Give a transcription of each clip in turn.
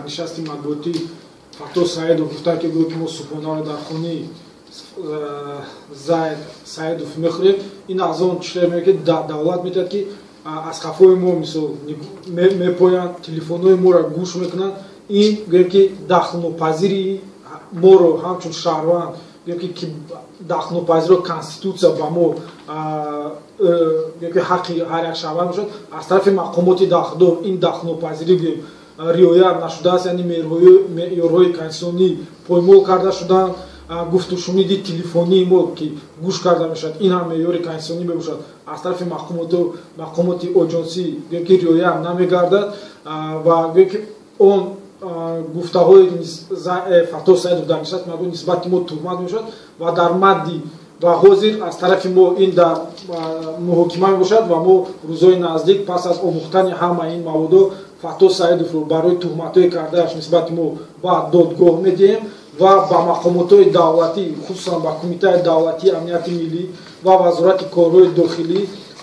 Нишасти матбуотӣ Фаттоҳ Саидов гуфтанд, ки гӯё ки мо субҳонаро дар хонаи Зайд Саидов мехӯрем, ин аз он чизе, ки давлат метавад, ки аз хафои мо, мисол, мепоянд, телефонҳои моро гӯш мекунанд. Ин гӯем, ки дахлнопазири моро ҳамчун шаҳрванд, гӯем, ки дахлнопазиро конститутсия ба мо, гӯем, ки ҳаққи ҳар як шаҳрванд бошад, аз тарафи мақомоти дахлдор ин дахлнопазирӣ, гӯем, риоя нашудааст, яъне меъёрҳои конститутсионӣ поймол карда шуданд. Гуфтушуниди телефонии мо, ки гӯш карда мешавад, ин ҳам меъёри конститутсионӣ мебошад, аз тарафи мақомоти оҷонсӣ, гӯем, ки риоя намегардад. Ва гӯем, ки он гуфтаҳои Фаттоҳ Саидов дар нишасти матбуот нисбати мо туҳмат мешавад ва дар мадди ва ҳозир аз тарафи мо ин дар муҳокима мебошад. Ва мо рӯзҳои наздик, пас аз омӯхтани ҳамаи ин маводҳо, Фаттоҳ Саидовро барои туҳматҳое кардааш нисбати мо ба додгоҳ медиҳем ва ба мақомотҳои давлатӣ, хусусан ба Кумитаи давлатии амнияти миллӣ ва Вазорати корҳои дохилӣ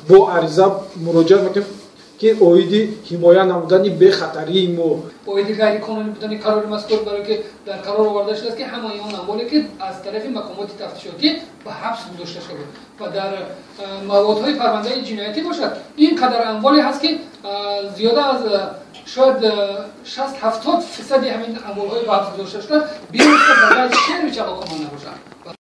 бо ариза муроҷиат мекунем, ки оиди ҳимоя намудани бехатарии мо. Оиди ғайриқонунӣ будани қарори мазкур, барое ки дар қарор оварда шудааст, ки ҳамаи он амволе, ки аз тарафи мақомоти тафтишотӣ ба ҳабс гузошта шуда ва дар маводҳои парвандаи ҷиноятӣ бошад, ин қадар амволе ҳаст, ки зиёда аз шояд 60-70 фисади ҳамин амволҳои ба ҳабс гузошта шуда бевосита ба Зайд Шерович алоқаманд набошанд.